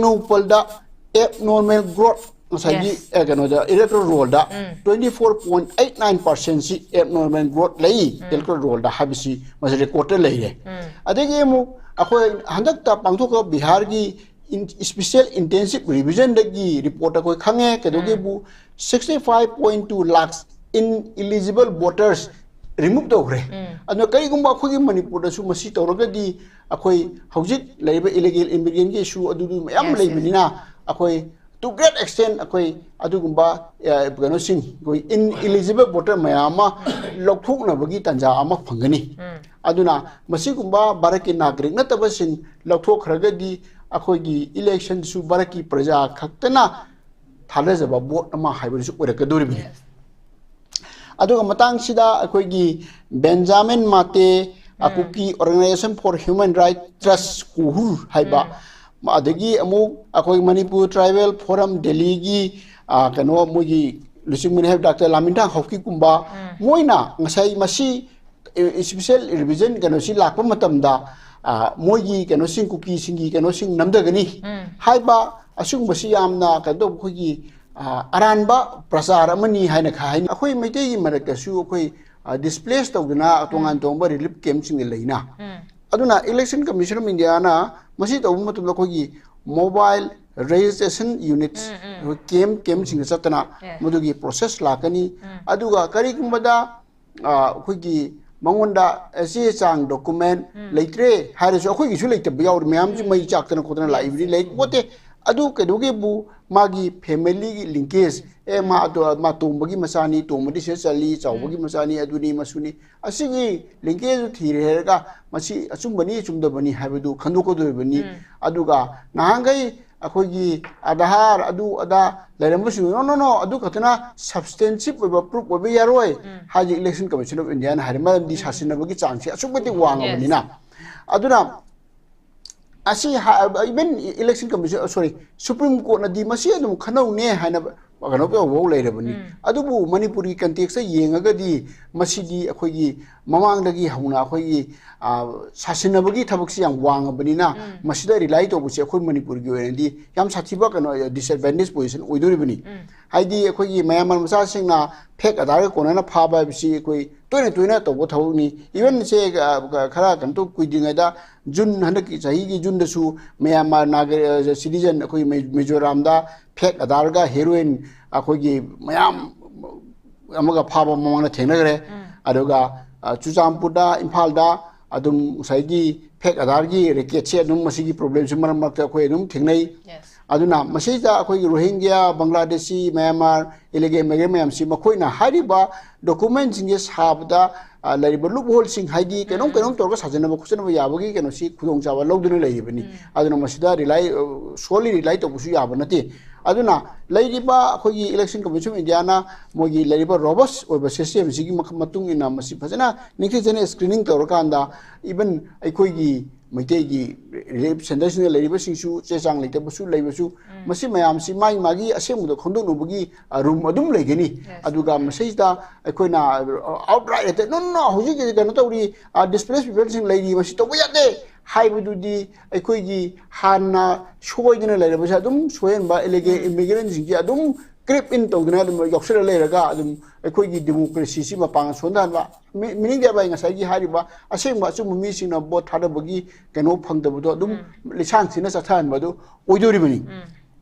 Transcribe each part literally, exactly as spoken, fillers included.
ꯇꯦꯡꯅꯧꯄꯜꯗ abnormal growth ꯉꯁꯥꯏꯒꯤ Yes. ꯑꯦ, ꯀꯩꯅꯣꯗ electoral rollꯗ ꯎꯝ. twenty four point eight nine percentꯁꯤ abnormal growth ꯂꯩ electoral rollꯗ ꯍꯥꯏꯕꯁꯤ ꯃꯁꯤ recordꯇ ꯂꯩꯔꯦ꯫ ꯎꯝ. ꯑꯗꯒꯤ ꯑꯃꯨꯛ ꯑꯩꯈꯣꯏ ꯍꯟꯗꯛꯇ ꯄꯥꯡꯊꯣꯛꯈꯤꯕ ꯕꯤꯍꯥꯔꯒꯤ in- special intensive revisionꯗꯒꯤ reportꯇ ꯑꯩꯈꯣꯏ ꯈꯪꯉꯦ ꯀꯩꯗꯧꯒꯦꯕꯨ sixty five point two lakhs ineligible voters remove ꯇꯧꯈ꯭ꯔꯦ꯫ ꯎꯝ. ꯑꯗꯨꯅ ꯀꯔꯤꯒꯨꯝꯕ ꯑꯩꯈꯣꯏꯒꯤ ꯃꯅꯤꯄꯨꯔꯗꯁꯨ ꯃꯁꯤ ꯇꯧꯔꯒꯗꯤ ꯑꯩꯈꯣꯏ ꯍꯧꯖꯤꯛ ꯂꯩꯔꯤꯕ illegal immigrantꯒꯤ issue ꯑꯗꯨꯗꯨ ꯃꯌꯥꯝ Yes, yes. ꯂꯩꯕꯅꯤꯅ ꯑꯩꯈꯣꯏ to great extent ꯑꯩꯈꯣꯏ ꯑꯗꯨꯒꯨꯝꯕ ꯑ, ꯀꯩꯅꯣꯁꯤꯡ ꯑꯩꯈꯣꯏ ineligible voter ꯃꯌꯥꯝ ꯑꯃ ꯂꯧꯊꯣꯛꯅꯕꯒꯤ ꯇꯥꯟꯖꯥ ꯑꯃ ꯐꯪꯒꯅꯤ꯫ ꯎꯝ. ꯑꯗꯨꯅ ꯃꯁꯤꯒꯨꯝꯕ ꯚꯥꯔꯠꯀꯤ ꯅꯥꯒꯔꯤꯛ ꯅꯠꯇꯕꯁꯤꯡ ꯂꯧꯊꯣꯛꯈ꯭ꯔꯒꯗꯤ ꯑꯩꯈꯣꯏꯒꯤ electionꯁꯨ ꯚꯥꯔꯠꯀꯤ ꯄ꯭ꯔꯖꯥ ꯈꯛꯇꯅ ꯊꯥꯗꯖꯕ vote ꯑꯃ ꯍꯥꯏꯕꯗꯨꯁꯨ ꯑꯣꯏꯔꯛꯀꯗꯧꯔꯤꯕꯅꯤ꯫ Yes. ꯑꯗꯨꯒ ꯃꯇꯥꯡꯁꯤꯗ ꯑꯩꯈꯣꯏꯒꯤ ꯕꯦꯟꯖꯥꯃꯤꯟ ꯃꯥꯇꯦ, ꯑ, Kuki Organization for Human Rights Trust, ꯀꯨꯍꯨꯔ ꯍꯥꯏꯕ, ꯑꯗꯒꯤ ꯑꯃꯨꯛ ꯑꯩꯈꯣꯏ ꯃꯅꯤꯄꯨꯔ Tribal Forum ꯗꯦꯜꯂꯤꯒꯤ, ꯑ, ꯀꯩꯅꯣ ꯃꯣꯏꯒꯤ ꯂꯨꯆꯤꯡꯕꯅꯤ ꯍꯥꯏꯕ ꯗꯥꯛꯇꯔ ꯂꯥꯃꯤꯟꯊꯥꯡ ꯍꯥꯎꯀꯤꯞꯀꯨꯝꯕ, ꯃꯣꯏꯅ ꯉꯁꯥꯏ ꯃꯁꯤ special revision ꯀꯩꯅꯣꯁꯤ ꯂꯥꯛꯄ ꯃꯇꯝꯗ, ꯑ, ꯃꯣꯏꯒꯤ ꯀꯩꯅꯣꯁꯤꯡ, ꯀꯨꯀꯤꯁꯤꯡꯒꯤ ꯀꯩꯅꯣꯁꯤꯡ ꯅꯝꯊꯒꯅꯤ ꯎꯝ. ꯍꯥꯏꯕ ꯑꯁꯤꯒꯨꯝꯕꯁꯤ ꯌꯥꯝꯅ ꯀꯩꯅꯣ ꯇꯧꯕ ꯑꯩꯈꯣꯏꯒꯤ, ꯑ, ꯑꯔꯥꯟꯕ ꯄ꯭ꯔꯆꯥꯔ ꯑꯃꯅꯤ ꯍꯥꯏꯅ ꯈ- ꯍꯥꯏꯅ ꯑꯩꯈꯣꯏ ꯃꯩꯇꯩꯒꯤ ꯃꯔꯛꯇꯁꯨ ꯑꯩꯈꯣꯏ, ꯑ, displace ꯇꯧꯗꯨꯅ ꯇꯣꯉꯥꯟ ꯇꯣꯉꯥꯟꯕ relief campꯁꯤꯡꯗ ꯂꯩꯅ꯫ ꯎꯝ. ꯑꯗꯨꯅ Election Commission of Indiaꯅ ꯃꯁꯤ ꯇꯧꯕ ꯃꯇꯝꯗ ꯑꯩꯈꯣꯏꯒꯤ mobile registration units, ꯎꯝ, ꯎꯝ. ꯑꯩꯈꯣꯏ camp, campꯁꯤꯡꯗ ꯆꯠꯇꯅ Yes. ꯃꯗꯨꯒꯤ process ꯂꯥꯛꯀꯅꯤ꯫ ꯎꯝ. ꯑꯗꯨꯒ ꯀꯔꯤꯒꯨꯝꯕꯗ, ꯑ, ꯑꯩꯈꯣꯏꯒꯤ ꯃꯉꯣꯟꯗ ꯆꯦ ꯆꯥꯡ document ꯎꯝ. ꯂꯩꯇ꯭ꯔꯦ ꯍꯥꯏꯔꯁꯨ, ꯑꯩꯈꯣꯏꯒꯤꯁꯨ ꯂꯩꯇꯕ ꯌꯥꯎꯔꯤ, ꯃꯌꯥꯝꯁꯨ ꯃꯩ ꯆꯥꯛꯇꯅ ꯈꯣꯠꯇꯅ Yes, ꯂꯥꯛꯏꯕꯅꯤ, yes. ꯂꯩ ꯄꯣꯠꯇꯦ꯫ ꯑꯗꯨ ꯀꯩꯗꯧꯒꯦꯕꯨ ꯃꯥꯒꯤ familyꯒꯤ linkage, ꯑꯦ, ꯃꯥ ꯑꯗꯣ, ꯃꯥ ꯇꯣꯝꯕꯒꯤ ꯃꯆꯥꯅꯤ, ꯇꯣꯝꯕꯗꯤ ꯁꯤꯗ ꯆꯠꯂꯤ, ꯆꯥꯎꯕꯒꯤ ꯃꯆꯥꯅꯤ, ꯑꯗꯨꯅꯤ, ꯃꯁꯨꯅꯤ, ꯑꯁꯤꯒꯤ linkageꯗꯨ ꯊꯤꯔꯦ ꯍꯥꯏꯔꯒ ꯃꯁꯤ ꯑꯆꯨꯝꯕꯅꯤ, ꯑꯆꯨꯝꯗꯕꯅꯤ ꯍꯥꯏꯕꯗꯨ ꯈꯪꯗꯣꯛꯀꯗꯣꯔꯤꯕꯅꯤ꯫ ꯎꯝ. ꯑꯗꯨꯒ ꯅꯍꯥꯟꯈꯩ ꯑꯩꯈꯣꯏꯒꯤ Aadhaar ꯑꯗꯨ ꯑꯗꯥ ꯂꯩꯔꯝꯕꯁꯤꯡꯗꯨ, "No, no, no, ꯑꯗꯨ ꯈꯛꯇꯅ substantive ꯑꯣꯏꯕ proof ꯑꯣꯏꯕ ꯌꯥꯔꯣꯏ" ꯎꯝ. ꯍꯥꯏꯁꯦ Election Commission of Indiaꯅ ꯍꯥꯏꯔꯦ꯫ ꯃꯔꯝꯗꯤ ꯁꯥꯁꯤꯟꯅꯕꯒꯤ ꯆꯥꯡꯁꯦ ꯑꯁꯨꯛ ꯃꯇꯤꯛ ꯋꯥꯡꯉꯕꯅꯤꯅ꯫ ꯑꯗꯨꯅ ꯑꯁꯤ ꯍꯥ-, even Election Commission, sorry, Supreme Courtꯅꯗꯤ ꯃꯁꯤ ꯑꯗꯨꯝ ꯈꯟꯅꯧꯅꯦ ꯍꯥꯏꯅ ꯀꯩꯅꯣ ꯇꯧꯕꯐꯥꯎ ꯂꯩꯔꯕꯅꯤ꯫ ꯑꯗꯨꯕꯨ ꯃꯅꯤꯄꯨꯔꯒꯤ context ꯇ ꯌꯦꯡꯉꯒꯗꯤ ꯃꯁꯤꯗꯤ ꯑꯩꯈꯣꯏꯒꯤ ꯃꯃꯥꯡꯗꯒꯤ ꯍꯧꯅ ꯑꯩꯈꯣꯏꯒꯤ, ꯑ, ꯁꯥꯁꯤꯟꯅꯕꯒꯤ ꯊꯕꯛꯁꯤ ꯌꯥꯝ ꯋꯥꯡꯉꯕꯅꯤꯅ ꯃꯁꯤꯗ rely ꯇꯧꯕꯁꯦ ꯑꯩꯈꯣꯏ ꯃꯅꯤꯄꯨꯔꯒꯤ ꯑꯣꯏꯅꯗꯤ ꯌꯥꯝ ꯁꯥꯊꯤꯕ ꯀꯩꯅꯣ, disadvantage position ꯑꯣꯏꯗꯣꯔꯤꯕꯅꯤ꯫ ꯍꯥꯏꯗꯤ ꯑꯩꯈꯣꯏꯒꯤ ꯃꯌꯥꯝ ꯃꯆꯥꯁꯤꯡꯅ fake Aadhaar ꯒ ꯀꯣꯟꯅꯅ ꯐꯥꯕ ꯍꯥꯏꯕꯁꯤ ꯑꯩꯈꯣꯏ ꯇꯣꯏꯅ ꯇꯣꯏꯅ ꯇꯧꯕ ꯊꯕꯛꯅꯤ꯫ Even ꯁꯦ, ꯑ, ꯈꯔ ꯀꯩꯅꯣ ꯇꯧ ꯀꯨꯏꯗ꯭ꯔꯤꯉꯩꯗ June, ꯍꯟꯗꯛꯀꯤ ꯆꯍꯤꯒꯤ June ꯗꯁꯨ ꯃꯌꯥꯝ ꯅꯥꯒ-, ꯑ, citizen ꯑꯩꯈꯣꯏ ꯃꯤ-, ꯃꯤꯖꯣꯔꯥꯝꯗ fake Aadhaar ꯒ heroin ꯑꯩꯈꯣꯏꯒꯤ ꯃꯌꯥꯝ ꯑꯃꯒ ꯐꯥꯕ ꯃꯃꯥꯡꯗ ꯊꯦꯡꯅꯈ꯭ꯔꯦ꯫ ꯑꯗꯨꯒ, ꯑ, ꯆꯨꯔꯆꯥꯟꯄꯨꯔꯗ, ꯏꯝꯐꯥꯜꯗ ꯑꯗꯨꯝ ꯉꯁꯥꯏꯒꯤ fake Aadhaar ꯒꯤ racket ꯁꯦ ꯑꯗꯨꯝ ꯃꯁꯤꯒꯤ problem ꯁꯤ ꯃꯔꯛ ꯃꯔꯛꯇ ꯑꯩꯈꯣꯏ ꯑꯗꯨꯝ ꯊꯦꯡꯅꯩ꯫ Yes. ꯑꯗꯨꯅ ꯃꯁꯤꯗ ꯑꯩꯈꯣꯏꯒꯤ ꯔꯣꯍꯤꯡꯒ꯭ꯌꯥ, ꯕꯪꯒ꯭ꯂꯥꯗꯦꯁꯤ, ꯃꯌꯥꯟꯃꯥꯔ, illegal immigrant ꯃꯌꯥꯝꯁꯤ ꯃꯈꯣꯏꯅ ꯍꯥꯏꯔꯤꯕ document ꯁꯤꯡꯁꯦ ꯁꯥꯕꯗ, ꯑ, ꯂꯩꯔꯤꯕ loophole ꯁꯤꯡ, ꯍꯥꯏꯗꯤ ꯀꯩꯅꯣꯝ ꯀꯩꯅꯣꯝ ꯇꯧꯔꯒ ꯁꯥꯖꯟꯅꯕ ꯈꯣꯠꯆꯟꯅꯕ ꯌꯥꯕꯒꯤ ꯀꯩꯅꯣꯁꯤ ꯈꯨꯗꯣꯡꯆꯥꯕ ꯂꯧꯗꯨꯅ ꯂꯩꯔꯤꯕꯅꯤ꯫ ꯑꯗꯨꯅ ꯃꯁꯤꯗ rely, ꯑ, solely rely ꯇꯧꯕꯁꯨ ꯌꯥꯕ ꯅꯠꯇꯦ꯫ ꯑꯗꯨꯅ ꯂꯩꯔꯤꯕ ꯑꯩꯈꯣꯏꯒꯤ Election Commission of India ꯅ ꯃꯣꯏꯒꯤ ꯂꯩꯔꯤꯕ robust ꯑꯣꯏꯕ system ꯁꯤꯒꯤ ꯃꯈ-, ꯃꯇꯨꯡ ꯏꯟꯅ ꯃꯁꯤ ꯐꯖꯅ ꯅꯤꯡꯊꯤꯖꯅ screening ꯇꯧꯔꯀꯥꯟꯗ, even ꯑꯩꯈꯣꯏꯒꯤ ꯃꯩꯇꯩꯒꯤ relief centre ꯁꯤꯡꯗ ꯂꯩꯔꯤꯕꯁꯤꯡꯁꯨ, ꯆꯦ ꯆꯥꯡ ꯂꯩꯇꯕꯁꯨ ꯂꯩꯕꯁꯨ, ꯃꯁꯤ ꯃꯌꯥꯝꯁꯤ ꯃꯥꯒꯤ ꯃꯥꯒꯤ ꯑꯁꯦꯡꯕꯗꯣ ꯈꯪꯗꯣꯛꯅꯕꯒꯤ, ꯑ, room ꯑꯗꯨꯝ ꯂꯩꯒꯅꯤ꯫ Yes. ꯑꯗꯨꯒ ꯃꯁꯤꯗ ꯑꯩꯈꯣꯏꯅ, ꯑ, outright ꯍꯦꯛꯇ, "No, no, no, ꯍꯧꯖꯤꯛ ꯀꯩꯅꯣ ꯇꯧꯔꯤ, ꯑ, displaced people ꯁꯤꯡ ꯂꯩꯔꯤ, ꯃꯁꯤ ꯇꯧꯕ ꯌꯥꯗꯦ" ꯍꯥꯏꯕꯗꯨꯗꯤ ꯑꯩꯈꯣꯏꯒꯤ ꯍꯥꯟꯅ ꯁꯣꯏꯗꯅ ꯂꯩꯔꯕꯁꯦ ꯑꯗꯨꯝ ꯁꯣꯏꯍꯟꯕ, illegal immigrant ꯁꯤꯡꯁꯦ ꯑꯗꯨꯝ creep in ꯇꯧꯗꯅ ꯑꯗꯨꯝ ꯌꯥꯎꯁꯜꯂ ꯂꯩꯔꯒ ꯑꯗꯨꯝ ꯑꯩꯈꯣꯏꯒꯤ democracy ꯁꯤ ꯃꯄꯥꯡꯒꯜ ꯁꯣꯟꯊꯍꯟꯕ꯫ ꯃꯤ-, meaning thereby ꯉꯁꯥꯏꯒꯤ ꯍꯥꯏꯔꯤꯕ ꯑꯁꯦꯡꯕ ꯑꯆꯨꯝꯕ ꯃꯤꯁꯤꯡꯅ vote ꯊꯥꯗꯕꯒꯤ ꯀꯩꯅꯣ ꯐꯪꯗꯕꯗꯣ ꯑꯗꯨꯝ ꯂꯤꯁꯥꯡ ꯁꯤꯠꯅ ꯆꯠꯊꯍꯟꯕ ꯑꯗꯨ ꯑꯣꯏꯗꯣꯔꯤꯕꯅꯤ꯫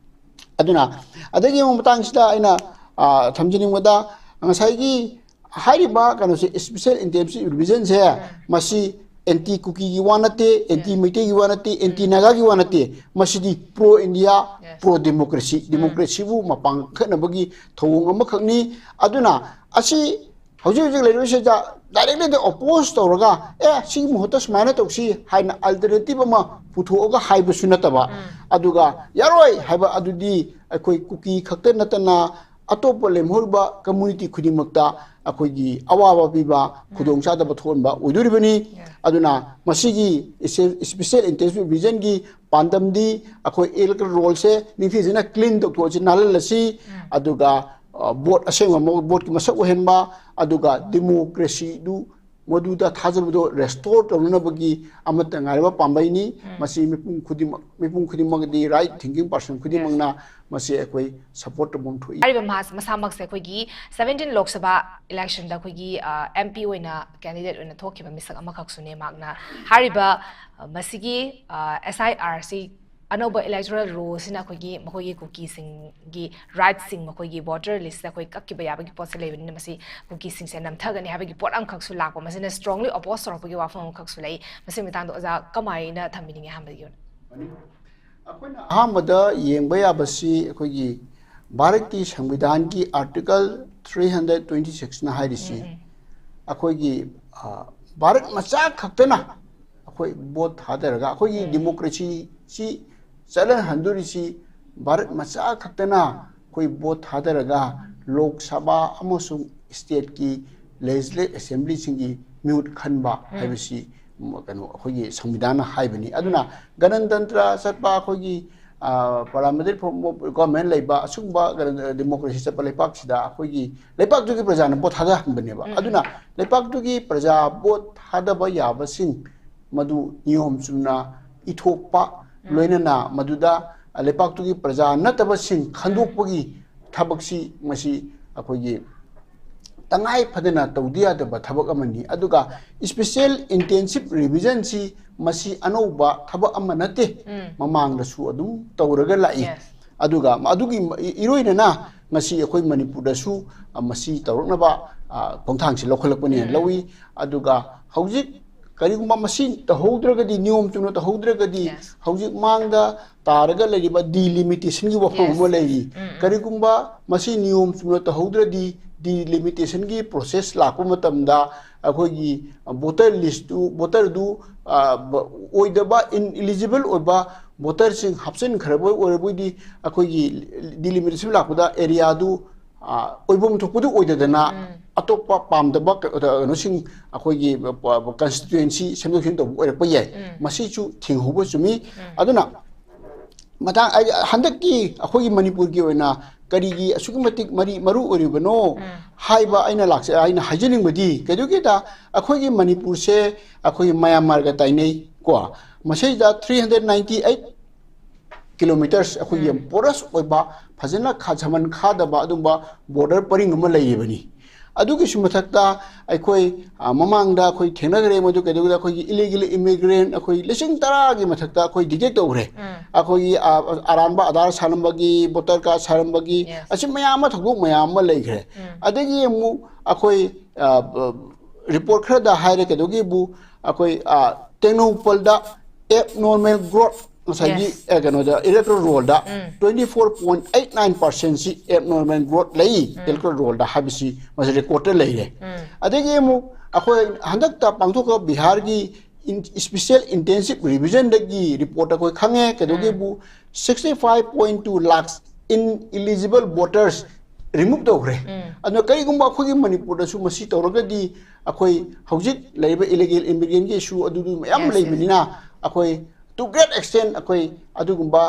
ꯑꯗꯨꯅ ꯑꯗꯒꯤ ꯑꯃꯨꯛ ꯃꯇꯥꯡꯁꯤꯗ ꯑꯩꯅ, ꯑ, ꯊꯝꯖꯅꯤꯡꯕꯗ ꯉꯁꯥꯏꯒꯤ ꯍꯥꯏꯔꯤꯕ ꯀꯩꯅꯣꯁꯦ, Special Intensive Revision ꯁꯦ, ꯃꯁꯤ anti ꯀꯨꯀꯤꯒꯤ ꯋꯥ ꯅꯠꯇꯦ, anti ꯃꯩꯇꯩꯒꯤ ꯋꯥ ꯅꯠꯇꯦ, anti ꯅꯥꯒꯥꯒꯤ ꯋꯥ ꯅꯠꯇꯦ, ꯃꯁꯤꯗꯤ pro India, Yes. pro democracy, democracy ꯕꯨ ꯃꯄꯥꯡ ꯀꯟꯈꯠꯅꯕꯒꯤ ꯊꯧꯑꯣꯡ ꯑꯃꯈꯛꯅꯤ꯫ ꯑꯗꯨꯅ ꯑꯁꯤ ꯍꯧꯖꯤꯛ ꯍꯧꯖꯤꯛ ꯂꯩꯔꯤꯕꯁꯤꯗ directly oppose ꯇꯧꯔꯒ, "ꯑꯦ, ꯁꯤꯒꯤ ꯃꯍꯨꯠꯇ ꯁꯨꯃꯥꯏꯅ ꯇꯧꯁꯤ" ꯍꯥꯏꯅ alternative ꯑꯃ ꯄꯨꯊꯣꯛꯑꯒ ꯍꯥꯏꯕꯁꯨ ꯅꯠꯇꯕ, ꯑꯗꯨꯒ ꯌꯥꯔꯣꯏ ꯍꯥꯏꯕ ꯑꯗꯨꯗꯤ ꯑꯩꯈꯣꯏ ꯀꯨꯀꯤ ꯈꯛꯇ ꯅꯠꯇꯅ ꯑꯇꯣꯞꯄ ꯂꯦꯝꯍꯧꯔꯤꯕ community ꯈꯨꯗꯤꯡꯃꯛꯇ ꯑꯩꯈꯣꯏꯒꯤ ꯑꯋꯥꯕ ꯄꯤꯕ, ꯈꯨꯗꯣꯡ ꯆꯥꯗꯕ ꯊꯣꯛꯍꯟꯕ ꯑꯣꯏꯗꯣꯔꯤꯕꯅꯤ꯫ ꯑꯗꯨꯅ ꯃꯁꯤꯒꯤ Special Intensive Revision ꯒꯤ ꯄꯥꯟꯗꯝꯗꯤ ꯑꯩꯈꯣꯏ ꯏꯂꯦꯛꯇꯣꯔꯦꯜ ꯔꯣꯜꯁꯦ ꯅꯤꯡꯊꯤꯖꯅ ꯀ꯭ꯂꯤꯟ ꯇꯧꯊꯣꯛꯑꯁꯤ, ꯅꯥꯜꯍꯜꯂꯁꯤ꯫ ꯑꯗꯨꯒ ꯚꯣꯠ ꯑꯁꯦꯡꯕ ꯚꯣꯠꯀꯤ ꯃꯁꯛ ꯑꯣꯏꯍꯟꯕ, ꯑꯗꯨꯒ ꯗꯦꯃꯣꯀ꯭ꯔꯦꯁꯤꯗꯨ ꯃꯗꯨꯗ ꯊꯥꯖꯕꯗꯣ ꯔꯦꯁꯇꯣꯔ ꯇꯧꯅꯅꯕꯒꯤ ꯑꯃꯠꯇ ꯉꯥꯏꯔꯕ ꯄꯥꯝꯕꯩꯅꯤ꯫ ꯃꯁꯤ ꯃꯤꯄꯨꯝ ꯈꯨꯗꯤꯡꯃꯛ, ꯃꯤꯄꯨꯝ ꯈꯨꯗꯤꯡꯃꯛꯇꯤ, ꯔꯥꯏꯠ ꯊꯤꯡꯀꯤꯡ ꯄꯥꯔꯁꯟ ꯈꯨꯗꯤꯡꯃꯛꯅ ꯃꯁꯤ ꯑꯩꯈꯣꯏ ꯁꯄꯣꯔꯠ ꯇꯧꯐꯝ ꯊꯣꯛꯏ꯫ ꯍꯥꯏꯔꯤꯕ ꯃꯍꯥꯛ ꯃꯁꯥꯃꯛꯁꯦ ꯑꯩꯈꯣꯏꯒꯤ seventeen ꯂꯣꯛ ꯁꯚꯥ ꯏꯂꯦꯛꯁꯟꯗ ꯑꯩꯈꯣꯏꯒꯤ ꯑꯦꯝ ꯄꯤ ꯑꯣꯏꯅ ꯀꯦꯟꯗꯤꯗꯦꯠ ꯑꯣꯏꯅ ꯊꯣꯛꯈꯤꯕ ꯃꯤꯁꯛ ꯑꯃꯈꯛꯁꯨꯅꯦ꯫ ꯃꯍꯥꯛꯅ ꯍꯥꯏꯔꯤꯕ ꯑ, ꯃꯁꯤꯒꯤ ꯑꯦꯁ ꯑꯥꯏ ꯑꯥꯔ ꯁꯤ ꯑꯅꯧꯕ ꯏꯂꯦꯛꯇꯣꯔꯦꯜ ꯔꯣꯜꯁꯤꯅ ꯑꯩꯈꯣꯏꯒꯤ ꯃꯈꯣꯏꯒꯤ ꯀꯨꯀꯤꯁꯤꯡꯒꯤ ꯔꯥꯏꯠꯁꯤꯡ, ꯃꯈꯣꯏꯒꯤ ꯚꯣꯇꯔ ꯂꯤꯁꯇ ꯑꯩꯈꯣꯏ ꯀꯛꯈꯤꯕ ꯌꯥꯕꯒꯤ ꯄꯣꯠꯁꯦ ꯂꯩꯕꯅꯤꯅ ꯃꯁꯤ ꯀꯨꯀꯤꯁꯤꯡꯁꯦ ꯅꯝꯊꯒꯅꯤ ꯍꯥꯏꯕꯒꯤ ꯄꯣꯠ ꯑꯃꯈꯛꯁꯨ ꯂꯥꯛꯄ, ꯃꯁꯤꯅ ꯁ꯭ꯇꯔꯣꯡꯂꯤ ꯑꯣꯄꯣꯁ ꯇꯧꯔꯛꯄꯒꯤ ꯋꯥꯐꯝ ꯑꯃꯈꯛꯁꯨ ꯂꯩ꯫ ꯃꯁꯤꯒꯤ ꯃꯇꯥꯡꯗ ꯑꯣꯖꯥ ꯀꯃꯥꯏꯅ ꯊꯝꯕꯤꯅꯤꯡꯉꯤ? ꯑꯍꯥꯟꯕꯗꯒꯤ ꯑꯣꯏꯅ ꯑꯩꯈꯣꯏꯅ ꯑꯍꯥꯟꯕꯗ ꯌꯦꯡꯕ ꯌꯥꯕꯁꯤ ꯑꯩꯈꯣꯏꯒꯤ ꯚꯥꯔꯠꯀꯤ ꯁꯪꯕꯤꯙꯥꯟꯒꯤ ꯑꯥꯔꯇꯤꯀꯜ ꯊ꯭ꯔꯤ ꯍꯟꯗ꯭ꯔꯦꯠ ꯇ꯭ꯋꯦꯟꯇꯤ ꯁꯤꯛꯁꯅ ꯍꯥꯏꯔꯤꯁꯤ ꯑꯩꯈꯣꯏꯒꯤ ꯑ, ꯚꯥꯔꯠ ꯃꯆꯥ ꯈꯛꯇꯅ ꯑꯩꯈꯣꯏ ꯚꯣꯠ ꯊꯥꯗꯔꯒ ꯑꯩꯈꯣꯏꯒꯤ ꯗꯦꯃꯣꯀ꯭ꯔꯦꯁꯤꯁꯤ ꯆꯠꯍꯟꯍꯟꯗꯣꯔꯤꯁꯤ ꯚꯥꯔꯠ ꯃꯆꯥ ꯈꯛꯇꯅ ꯑꯩꯈꯣꯏ ꯚꯣꯠ ꯊꯥꯗꯔꯒ ꯂꯣꯛ ꯁꯚꯥ ꯑꯃꯁꯨꯡ ꯁ꯭ꯇꯦꯠꯀꯤ ꯂꯦꯖꯤꯁꯂꯦꯇꯤꯚ ꯑꯦꯁꯦꯝꯕ꯭ꯂꯤꯁꯤꯡꯒꯤ ꯃꯤꯍꯨꯠ ꯈꯟꯕ ꯍꯥꯏꯕꯁꯤ ꯀꯩꯅꯣ ꯑꯩꯈꯣꯏꯒꯤ ꯁꯪꯕꯤꯙꯥꯟꯅ ꯍꯥꯏꯕꯅꯤ꯫ ꯑꯗꯨꯅ ꯒꯅꯇꯟꯇ꯭ꯔ ꯆꯠꯄ, ꯑꯩꯈꯣꯏꯒꯤ ꯄꯥꯔꯂꯥꯃꯦꯟꯇꯔꯤ ꯐꯣꯔꯝ ꯑꯣꯐ ꯒꯣꯔꯃꯦꯟ ꯂꯩꯕ, ꯑꯁꯤꯒꯨꯝꯕ ꯗꯦꯃꯣꯀ꯭ꯔꯦꯁꯤ ꯆꯠꯄ ꯂꯩꯄꯥꯛꯁꯤꯗ ꯑꯩꯈꯣꯏꯒꯤ ꯂꯩꯄꯥꯛꯇꯨꯒꯤ ꯄ꯭ꯔꯖꯥꯅ ꯚꯣꯠ ꯊꯥꯗꯍꯟꯕꯅꯦꯕ꯫ ꯑꯗꯨꯅ ꯂꯩꯄꯥꯛꯇꯨꯒꯤ ꯄ꯭ꯔꯖꯥ ꯚꯣꯠ ꯊꯥꯗꯕ ꯌꯥꯕꯁꯤꯡ ꯃꯗꯨ ꯅꯤꯌꯣꯝ ꯆꯨꯝꯅ ꯏꯊꯣꯛꯄ, ꯂꯣꯏꯅꯅ ꯃꯗꯨꯗ ꯂꯩꯄꯥꯛꯇꯨꯒꯤ ꯄ꯭ꯔꯖꯥ ꯅꯠꯇꯕꯁꯤꯡ ꯈꯟꯗꯣꯛꯄꯒꯤ ꯊꯕꯛꯁꯤ ꯃꯁꯤ ꯑꯩꯈꯣꯏꯒꯤ ꯇꯉꯥꯏ ꯐꯗꯅ ꯇꯧꯗ ꯌꯥꯗꯕ ꯊꯕꯛ ꯑꯃꯅꯤ꯫ ꯑꯗꯨꯒ special intensive revisionꯁꯤ ꯃꯁꯤ ꯑꯅꯧꯕ ꯊꯕꯛ ꯑꯃ ꯅꯠꯇꯦ, ꯃꯃꯥꯡꯗꯁꯨ ꯑꯗꯨꯝ ꯇꯧꯔꯒ ꯂꯥꯛꯏ꯫ ꯑꯗꯨꯒ ꯑꯗꯨꯒꯤ ꯏꯔꯣꯏꯅꯅ ꯉꯁꯤ ꯑꯩꯈꯣꯏ ꯃꯅꯤꯄꯨꯔꯗꯁꯨ ꯃꯁꯤ ꯇꯧꯔꯛꯅꯕ ꯈꯣꯡꯊꯥꯡꯁꯤ ꯂꯧꯈꯠꯂꯛꯄꯅꯦꯅ ꯂꯧꯏ꯫ ꯑꯗꯨꯒ ꯍꯧꯖꯤꯛ ꯀꯔꯤꯒꯨꯝꯕ ꯃꯁꯤ ꯇꯧꯍꯧꯗ꯭ꯔꯒꯗꯤ, ꯅꯤꯌꯣꯝ ꯆꯨꯝꯅ ꯇꯧꯍꯧꯗ꯭ꯔꯒꯗꯤ, ꯍꯧꯖꯤꯛ ꯃꯥꯡꯗ ꯇꯥꯔꯒ ꯂꯩꯔꯤꯕ ꯗꯤꯂꯤꯃꯤꯇꯦꯁꯟꯒꯤ ꯋꯥꯐꯝ ꯑꯃ ꯂꯩꯔꯤ꯫ ꯀꯔꯤꯒꯨꯝꯕ ꯃꯁꯤ ꯅꯤꯌꯣꯝ ꯆꯨꯝꯅ ꯇꯧꯍꯧꯗ꯭ꯔꯗꯤ, ꯗꯤꯂꯤꯃꯤꯇꯦꯁꯟꯒꯤ ꯄ꯭ꯔꯣꯁꯦꯁ ꯂꯥꯛꯄ ꯃꯇꯝꯗ ꯑꯩꯈꯣꯏꯒꯤ ꯚꯣꯇꯔ ꯂꯤꯁꯇꯨ, ꯚꯣꯇꯔꯗꯨ ꯑꯣꯏꯗꯕ, ꯏꯂꯤꯖꯤꯕꯜ ꯑꯣꯏꯕ ꯚꯣꯇꯔꯁꯤꯡ ꯍꯥꯞꯆꯤꯟꯈ꯭ꯔꯕ ꯑꯣꯏꯔꯕꯗꯤ, ꯑꯩꯈꯣꯏꯒꯤ ꯗꯤꯂꯤꯃꯤꯇꯦꯁꯟ ꯂꯥꯛꯄꯗ ꯑꯦꯔꯤꯌꯥꯗꯨ ꯑꯣꯏꯐꯝ ꯊꯣꯛꯄꯗꯨ ꯑꯣꯏꯗꯗꯅ ꯑꯇꯣꯞꯄ ꯄꯥꯝꯗꯕ ꯀꯩꯅꯣꯁꯤꯡ ꯑꯩꯈꯣꯏꯒꯤ ꯀꯟꯁꯇꯤꯇ꯭ꯋꯦꯟꯁꯤ ꯁꯦꯝꯗꯣꯛ ꯁꯦꯝꯖꯤꯟ ꯇꯧꯕ ꯑꯣꯏꯔꯛꯄ ꯌꯥꯏ꯫ ꯃꯁꯤꯁꯨ ꯊꯤꯡꯍꯧꯕ ꯆꯨꯝꯃꯤ꯫ ꯑꯗꯨꯅ ꯃꯇꯥꯡ ꯑꯩ ꯍꯟꯗꯛꯀꯤ ꯑꯩꯈꯣꯏꯒꯤ ꯃꯅꯤꯄꯨꯔꯒꯤ ꯑꯣꯏꯅ ꯀꯔꯤꯒꯤ ꯑꯁꯨꯛꯀꯤ ꯃꯇꯤꯛ ꯃꯔꯤ ꯃꯔꯨ ꯑꯣꯏꯔꯤꯕꯅꯣ ꯍꯥꯏꯕ ꯑꯩꯅ ꯂꯥꯛꯆ ꯑꯩꯅ ꯍꯥꯏꯖꯅꯤꯡꯕꯗꯤ ꯀꯩꯗꯧꯒꯦꯗ, ꯑꯩꯈꯣꯏꯒꯤ ꯃꯅꯤꯄꯨꯔꯁꯦ ꯑꯩꯈꯣꯏꯒꯤ ꯃꯌꯥꯟꯃꯥꯔꯒ ꯇꯥꯏꯅꯩ ꯀꯣ꯫ ꯃꯁꯤꯗ three hundred ninety eight kilometres ꯑꯩꯈꯣꯏꯒꯤ ꯌꯥꯝ porous ꯑꯣꯏꯕ, ꯐꯖꯅ ꯈꯥ ꯁꯃꯟ ꯈꯥꯗꯕ ꯑꯗꯨꯝꯕ border ꯄꯔꯤꯡ ꯑꯃ ꯂꯩꯔꯤꯕꯅꯤ꯫ ꯑꯗꯨꯒꯤꯁꯨ ꯃꯊꯛꯇ ꯑꯩꯈꯣꯏ ꯃꯃꯥꯡꯗ ꯑꯩꯈꯣꯏ ꯊꯦꯡꯅꯈ꯭ꯔꯦ, ꯃꯗꯨ ꯀꯩꯗꯧꯕꯗ ꯑꯩꯈꯣꯏꯒꯤ illegal immigrant ꯑꯩꯈꯣꯏ ꯂꯤꯁꯤꯡ ꯇꯔꯥꯒꯤ ꯃꯊꯛꯇ ꯑꯩꯈꯣꯏ detect ꯇꯧꯈ꯭ꯔꯦ꯫ ꯑꯩꯈꯣꯏꯒꯤ ꯑꯔꯥꯟꯕ ꯑꯙꯥꯔ ꯁꯥꯔꯝꯕꯒꯤ, voter card ꯁꯥꯔꯝꯕꯒꯤ, ꯑꯁꯤ ꯃꯌꯥꯝ ꯑꯃ, ꯊꯧꯗꯣꯛ ꯃꯌꯥꯝ ꯑꯃ ꯂꯩꯈ꯭ꯔꯦ꯫ ꯑꯗꯒꯤ ꯑꯃꯨꯛ ꯑꯩꯈꯣꯏ report ꯈꯔꯗ ꯍꯥꯏꯔꯦ, ꯀꯩꯗꯧꯒꯦꯕꯨ ꯑꯩꯈꯣꯏ ꯇꯦꯡꯅꯧꯄꯜꯗ abnormal growth ꯉꯁꯥꯏꯒꯤ ꯀꯩꯅꯣꯗ electoral rollꯗ twenty four point eight nine percentꯁꯤ abnormal growth ꯂꯩ electoral rollꯗ ꯍꯥꯏꯕꯁꯤ ꯃꯁꯤ recordꯇ ꯂꯩꯔꯦ꯫ ꯑꯗꯒꯤ ꯑꯃꯨꯛ ꯑꯩꯈꯣꯏ ꯍꯟꯗꯛꯇ ꯄꯥꯡꯊꯣꯛꯄ ꯕꯤꯍꯥꯔꯒꯤ special intensive revisionꯗꯒꯤ report ꯑꯩꯈꯣꯏ ꯈꯪꯉꯦ, ꯀꯩꯗꯧꯒꯦꯕꯨ sixty five point two lakhs ineligible voters remove ꯇꯧꯈ꯭ꯔꯦ꯫ ꯑꯗꯨꯅ ꯀꯔꯤꯒꯨꯝꯕ ꯑꯩꯈꯣꯏꯒꯤ ꯃꯅꯤꯄꯨꯔꯗꯁꯨ ꯃꯁꯤ ꯇꯧꯔꯒꯗꯤ ꯑꯩꯈꯣꯏ ꯍꯧꯖꯤꯛ ꯂꯩꯔꯤꯕ illegal immigrantꯀꯤ issue ꯑꯗꯨꯗꯨ ꯃꯌꯥꯝ ꯂꯩꯕꯅꯤꯅ ꯑꯩꯈꯣꯏ to great extent ꯑꯩꯈꯣꯏ ꯑꯗꯨꯒꯨꯝꯕ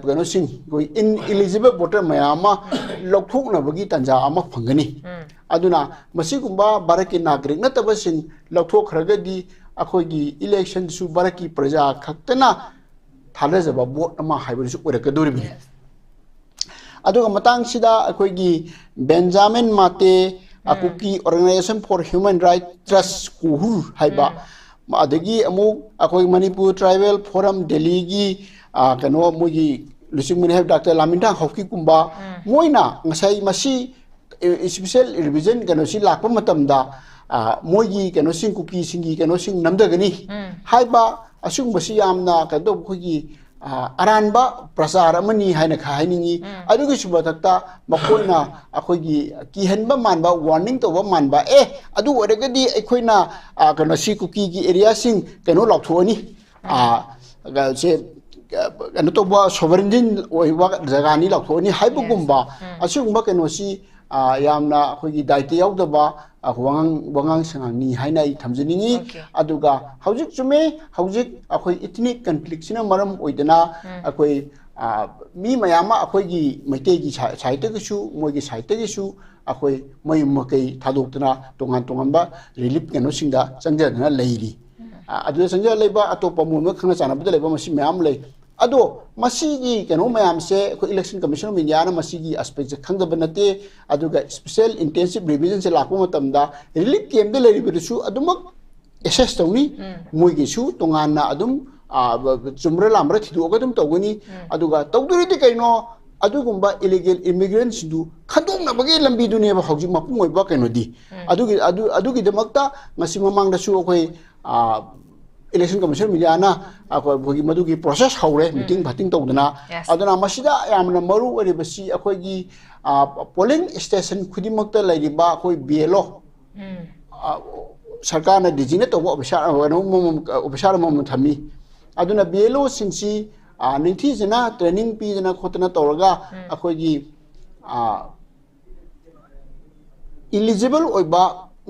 ꯀꯩꯅꯣꯁꯤꯡ ꯑꯩꯈꯣꯏ ineligible voter ꯃꯌꯥꯝ ꯑꯃ ꯂꯧꯊꯣꯛꯅꯕꯒꯤ ꯇꯥꯟꯖꯥ ꯑꯃ ꯐꯪꯒꯅꯤ꯫ ꯑꯗꯨꯅ ꯃꯁꯤꯒꯨꯝꯕ ꯚꯥꯔꯠꯀꯤ ꯅꯥꯒꯔꯤꯛ ꯅꯠꯇꯕꯁꯤꯡ ꯂꯧꯊꯣꯛꯈ꯭ꯔꯒꯗꯤ ꯑꯩꯈꯣꯏꯒꯤ electionꯁꯨ ꯚꯥꯔꯠꯀꯤ ꯄ꯭ꯔꯖꯥ ꯈꯛꯇꯅ ꯊꯥꯗꯖꯕ vote ꯑꯃ ꯍꯥꯏꯕꯗꯨꯁꯨ ꯑꯣꯏꯔꯛꯀꯗꯧꯔꯤꯕꯅꯤ꯫ ꯑꯗꯨꯒ ꯃꯇꯥꯡꯁꯤꯗ ꯑꯩꯈꯣꯏꯒꯤ Benjamin Mate, Kuki Organisation for Human Rights Trust, ꯀꯨꯍꯨꯔ ꯍꯥꯏꯕ, ꯑꯗꯒꯤ ꯑꯃꯨꯛ ꯑꯩꯈꯣꯏ ꯃꯅꯤꯄꯨꯔ Tribal Forum ꯗꯦꯜꯂꯤꯒꯤ ꯀꯩꯅꯣ ꯃꯣꯏꯒꯤ ꯂꯨꯆꯤꯡꯕꯅꯤ ꯍꯥꯏꯕ ꯗꯥꯛꯇꯔ ꯂꯥꯃꯤꯟꯊꯥꯡ ꯍꯥꯎꯀꯤꯞꯀꯨꯝꯕ, ꯃꯣꯏꯅ ꯉꯁꯥꯏ ꯃꯁꯤ special revision ꯀꯩꯅꯣꯁꯤ ꯂꯥꯛꯄ ꯃꯇꯝꯗ ꯃꯣꯏꯒꯤ ꯀꯩꯅꯣꯁꯤꯡ, ꯀꯨꯀꯤꯁꯤꯡꯒꯤ ꯀꯩꯅꯣꯁꯤꯡ ꯅꯝꯊꯒꯅꯤ ꯍꯥꯏꯕ ꯑꯁꯤꯒꯨꯝꯕꯁꯤ ꯌꯥꯝꯅ ꯀꯩꯅꯣ ꯇꯧꯕ ꯑꯩꯈꯣꯏꯒꯤ ꯑꯔꯥꯟꯕ ꯄ꯭ꯔꯆꯥꯔ ꯑꯃꯅꯤ ꯍꯥꯏꯅ ꯈꯔ ꯍꯥꯏꯅꯤꯡꯉꯤ꯫ ꯑꯗꯨꯒꯤꯁꯨ ꯃꯊꯛꯇ ꯃꯈꯣꯏꯅ ꯑꯩꯈꯣꯏꯒꯤ ꯀꯤꯍꯟꯕ ꯃꯥꯟꯕ, warning ꯇꯧꯕ ꯃꯥꯟꯕ, "ꯑꯦ, ꯑꯗꯨ ꯑꯣꯏꯔꯒꯗꯤ ꯑꯩꯈꯣꯏꯅ ꯀꯩꯅꯣꯁꯤ ꯀꯨꯀꯤꯒꯤ areaꯁꯤꯡ ꯀꯩꯅꯣ ꯂꯥꯎꯊꯣꯛꯑꯅꯤ, ꯁꯦ ꯀꯩꯅꯣ ꯇꯧꯕ sovereign ꯑꯣꯏꯕ ꯖꯒꯥꯅꯤ ꯂꯥꯎꯊꯣꯛꯑꯅꯤ" ꯍꯥꯏꯕꯒꯨꯝꯕ ꯑꯁꯤꯒꯨꯝꯕ ꯀꯩꯅꯣꯁꯤ ꯑ, ꯌꯥꯝꯅ ꯑꯩꯈꯣꯏꯒꯤ ꯗꯥꯏꯇ ꯌꯥꯎꯗꯕ, ꯑ, ꯋꯥꯉꯥꯡ ꯋꯥꯉꯥꯡ ꯁꯉꯥꯡꯅꯤ ꯍꯥꯏꯅ ꯑꯩ ꯊꯝꯖꯅꯤꯡꯉꯤ꯫ Okay. ꯑꯗꯨꯒ ꯍꯧꯖꯤꯛ ꯆꯨꯝꯃꯦ, ꯍꯧꯖꯤꯛ ꯑꯩꯈꯣꯏ ꯏꯊꯅꯤꯛ ꯀꯟꯐ꯭ꯂꯤꯛꯁꯤꯅ ꯃꯔꯝ ꯑꯣꯏꯗꯅ ꯎꯝ. ꯑꯩꯈꯣꯏ, ꯑ, ꯃꯤ ꯃꯌꯥꯝ ꯑꯃ ꯑꯩꯈꯣꯏꯒꯤ ꯃꯩꯇꯩꯒꯤ ꯁꯥ- ꯁꯥꯏꯠꯇꯒꯤꯁꯨ, ꯃꯣꯏꯒꯤ ꯁꯥꯏꯠꯇꯒꯤꯁꯨ ꯑꯩꯈꯣꯏ ꯃꯌꯨꯝ ꯃꯀꯩ ꯊꯥꯗꯣꯛꯇꯅ ꯇꯣꯉꯥꯟ ꯇꯣꯉꯥꯟꯕ ꯔꯤꯂꯤꯐ ꯀꯩꯅꯣꯁꯤꯡꯗ ꯆꯪꯖꯗꯅ ꯂꯩꯔꯤ꯫ ꯑ, ꯑꯗꯨꯗ ꯆꯪꯖ ꯂꯩꯕ ꯑꯇꯣꯞꯄ ꯃꯣꯏ ꯃꯣꯏ ꯈꯪꯅ ꯆꯥꯟꯅꯕꯗ ꯂꯩꯕ ꯃꯁꯤ ꯃꯌꯥꯝ ꯂꯩ꯫ ꯑꯗꯣ ꯃꯁꯤꯒꯤ ꯀꯩꯅꯣ ꯃꯌꯥꯝꯁꯦ ꯑꯩꯈꯣꯏ Election Commission of Indiaꯅ ꯃꯁꯤꯒꯤ ꯑꯦꯁꯄꯦꯛꯁꯦ ꯈꯪꯗꯕ ꯅꯠꯇꯦ꯫ ꯑꯗꯨꯒ ꯏꯁꯄꯤꯁꯦꯜ ꯏꯟꯇꯦꯟꯁꯤꯞ ꯔꯤꯚꯤꯖꯟꯁꯦ ꯂꯥꯛꯄ ꯃꯇꯝꯗ ꯔꯤꯂꯤꯐ ꯀꯦꯝꯞꯇ ꯂꯩꯔꯤꯕꯗꯨꯁꯨ ꯑꯗꯨꯃꯛ ꯑꯦꯁꯦꯁ ꯇꯧꯅꯤ꯫ ꯎꯝ. ꯃꯣꯏꯒꯤꯁꯨ ꯇꯣꯉꯥꯟꯅ ꯑꯗꯨꯝ, ꯑ, ꯕ- ꯕ- ꯆꯨꯝꯕ꯭ꯔꯥ ꯂꯥꯟꯕ꯭ꯔꯥ ꯊꯤꯗꯣꯛꯑꯒ ꯑꯗꯨꯝ ꯇꯧꯒꯅꯤ꯫ ꯎꯝ. ꯑꯗꯨꯒ ꯇꯧꯗꯣꯏꯔꯗꯤ ꯀꯩꯅꯣ, ꯑꯗꯨꯒꯨꯝꯕ ꯏꯂꯤꯒꯦꯜ ꯏꯃꯤꯒ꯭ꯔꯦꯟꯁꯤꯡꯗꯨ ꯈꯟꯗꯣꯛꯅꯕꯒꯤ ꯂꯝꯕꯤꯗꯨꯅꯦꯕ ꯍꯧꯖꯤꯛ ꯃꯄꯨꯡ ꯑꯣꯏꯕ ꯀꯩꯅꯣꯗꯤ꯫ ꯎꯝ. ꯑꯗꯨꯒꯤ ꯑꯗꯨ ꯑꯗꯨꯒꯤꯗꯃꯛꯇ ꯉꯁꯤ ꯃꯃꯥꯡꯗꯁꯨ ꯑꯩꯈꯣꯏ, ꯑ, Election Commission of Indiaꯅ ꯑꯩꯈꯣꯏ, ꯑꯩꯈꯣꯏꯒꯤ ꯃꯗꯨꯒꯤ ꯄ꯭ꯔꯣꯁꯦꯁ ꯍꯧꯔꯦ, ꯃꯤꯇꯤꯡ ꯐꯥꯇꯤꯡ ꯇꯧꯗꯅ꯫ Yes. ꯑꯗꯨꯅ ꯃꯁꯤꯗ ꯌꯥꯝꯅ ꯃꯔꯨ ꯑꯣꯏꯔꯤꯕꯁꯤ ꯑꯩꯈꯣꯏꯒꯤ, ꯑ, ꯄꯣꯂꯤꯡ ꯁ꯭ꯇꯦꯁꯟ ꯈꯨꯗꯤꯡꯃꯛꯇ ꯂꯩꯔꯤꯕ ꯑꯩꯈꯣꯏ ꯕꯤ ꯑꯦꯜ ꯑꯣ, ꯎꯝ. ꯑ, ꯁꯔꯀꯥꯔꯅ ꯗꯤꯖꯤꯅꯦꯠ ꯇꯧꯕ ꯑꯣꯐꯤꯁꯥꯔ ꯑꯃꯃꯝ, ꯑꯣꯐꯤꯁꯥꯔ ꯑꯃꯃꯝ ꯊꯝꯃꯤ꯫ ꯑꯗꯨꯅ ꯕꯤ ꯑꯦꯜ ꯑꯣꯁꯤꯡꯁꯤ, ꯑ, ꯅꯤꯡꯊꯤꯖꯅ ꯇ꯭ꯔꯦꯅꯤꯡ ꯄꯤꯗꯅ ꯈꯣꯠꯇꯅ ꯇꯧꯔꯒ ꯎꯝ. ꯑꯩꯈꯣꯏꯒꯤ, ꯑ, ꯏꯂꯤꯖꯤꯕꯜ ꯑꯣꯏꯕ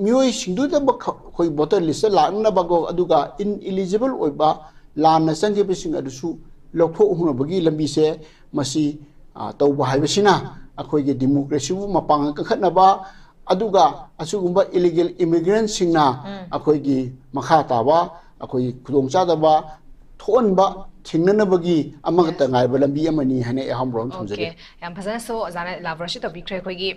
ꯃꯤꯑꯣꯏꯁꯤꯡꯗꯨꯗꯃꯛ ꯑꯩꯈꯣꯏ ꯚꯣꯇꯔ ꯂꯤꯁꯇ ꯂꯥꯛꯅꯅꯕ, ꯑꯗꯨꯒ ꯏꯟ ꯏꯂꯤꯖꯤꯕꯜ ꯑꯣꯏꯕ ꯂꯥꯟꯅ ꯆꯪꯈꯤꯕꯁꯤꯡ ꯑꯗꯨꯁꯨ ꯂꯧꯊꯣꯛꯍꯧꯅꯕꯒꯤ ꯂꯝꯕꯤꯁꯦ ꯃꯁꯤ, ꯑ, ꯇꯧꯕ ꯍꯥꯏꯕꯁꯤꯅ ꯑꯩꯈꯣꯏꯒꯤ ꯗꯤꯃꯣꯀ꯭ꯔꯦꯁꯤꯕꯨ ꯃꯄꯥꯡꯒꯜ ꯀꯟꯈꯠꯅꯕ, ꯑꯗꯨꯒ ꯑꯁꯤꯒꯨꯝꯕ ꯏꯂꯤꯒꯦꯜ ꯏꯃꯤꯒ꯭ꯔꯦꯟꯁꯤꯡꯅ ꯎꯝ. ꯑꯩꯈꯣꯏꯒꯤ ꯃꯈꯥ ꯇꯥꯕ ꯑꯩꯈꯣꯏꯒꯤ ꯈꯨꯗꯣꯡꯆꯥꯗꯕ ꯊꯣꯛꯍꯟꯕ ꯊꯤꯡꯅꯅꯕꯒꯤ ꯑꯃꯈꯛꯇ ꯉꯥꯏꯔꯕ ꯂꯝꯕꯤ ꯑꯃꯅꯤ ꯍꯥꯏꯅ ꯑꯩ ꯑꯍꯥꯟꯕ ꯋꯥꯐꯝ ꯊꯝꯖꯒꯦ꯫ Okay. ꯌꯥꯝ ꯐꯖꯅꯁꯨ ꯑꯣꯖꯥꯅ elaborate ꯇꯧꯕꯤꯈ꯭ꯔꯦ꯫ ꯑꯩꯈꯣꯏꯒꯤ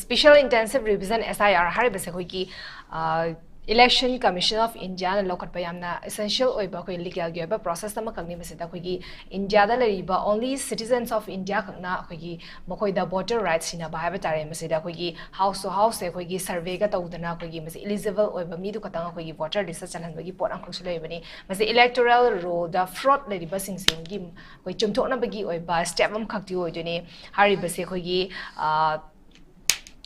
Special Intensive Revision, S I R, ꯍꯥꯏꯔꯤꯕꯁꯦ ꯑꯩꯈꯣꯏꯒꯤ, ꯑ, Election Commission of Indiaꯅ ꯂꯧꯈꯠꯄ ꯌꯥꯝꯅ essential ꯑꯣꯏꯕ ꯑꯩꯈꯣꯏ ꯂꯤꯒꯦꯜꯒꯤ ꯑꯣꯏꯕ ꯄ꯭ꯔꯣꯁꯦꯁ ꯑꯃꯈꯛꯅꯤ꯫ ꯃꯁꯤꯗ ꯑꯩꯈꯣꯏꯒꯤ ꯏꯟꯗꯤꯌꯥꯗ ꯂꯩꯔꯤꯕ only citizens of India ꯈꯛꯅ ꯑꯩꯈꯣꯏꯒꯤ ꯃꯈꯣꯏꯗ ꯚꯣꯇꯔ ꯔꯥꯏꯠꯁ ꯁꯤꯟꯅꯕ ꯍꯥꯏꯕ ꯇꯥꯔꯦ꯫ ꯃꯁꯤꯗ ꯑꯩꯈꯣꯏꯒꯤ house to house ꯑꯩꯈꯣꯏꯒꯤ ꯁꯔꯚꯦꯒ ꯇꯧꯗꯅ ꯑꯩꯈꯣꯏꯒꯤ ꯃꯁꯤ eligible ꯑꯣꯏꯕ ꯃꯤꯗꯨ ꯈꯛꯇꯪ ꯑꯩꯈꯣꯏꯒꯤ ꯚꯣꯇꯔ ꯂꯤꯁꯇ ꯆꯜꯍꯟꯕꯒꯤ ꯄꯣꯠ ꯑꯃꯈꯛꯁꯨ ꯂꯩꯕꯅꯤ꯫ ꯃꯁꯤ electoral rollꯗ fraud ꯂꯩꯔꯤꯕꯁꯤꯡꯁꯤꯒꯤ ꯑꯩꯈꯣꯏ ꯆꯨꯝꯊꯣꯛꯅꯕꯒꯤ ꯑꯣꯏꯕ step ꯑꯃꯈꯛꯇꯤ ꯑꯣꯏꯗꯣꯏꯅꯤ꯫ ꯍꯥꯏꯔꯤꯕꯁꯤ ꯑꯩꯈꯣꯏꯒꯤ, ꯑ,